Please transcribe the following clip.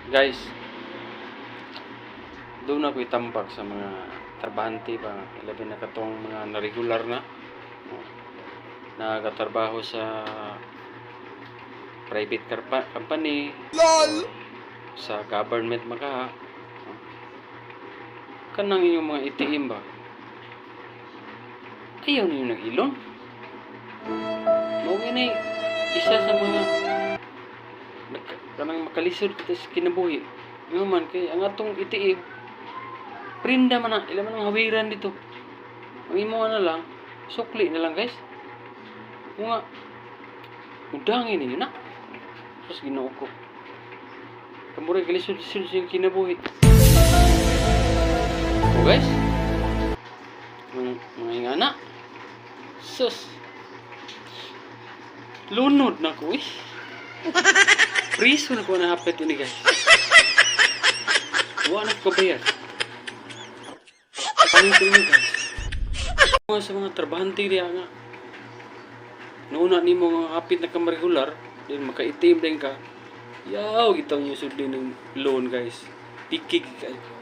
Guys, doon ako itambak sa mga trabahante pa, ilabi na katong mga na-regular na nakatrabaho sa private company, LOL! sa government maka kanang inyong mga ATM ba, ayaw ninyo ng ilon. Mauwi na isa sa mga kanang makalisod kita sa kinabuhi nga man kay ang atong ATM prinda man na ilan man ang hawiran dito. Ang imo na lang sukli na lang guys, nga udangin ninyo na tapos Ginoo ko kamuray kalisod-lisod sa kinabuhi. O guys, mga ingana sus lunod na ko eh. Priso na ko na hapit ini guys. Wala na ko bayar. Paano ito guys? Mga sa mga trabahante diya nga. Nauna ni mo nga hapit na kamarigular, din maka-itim din ka. Yaw, gitang yung sudin ng loan guys. Pikig guys.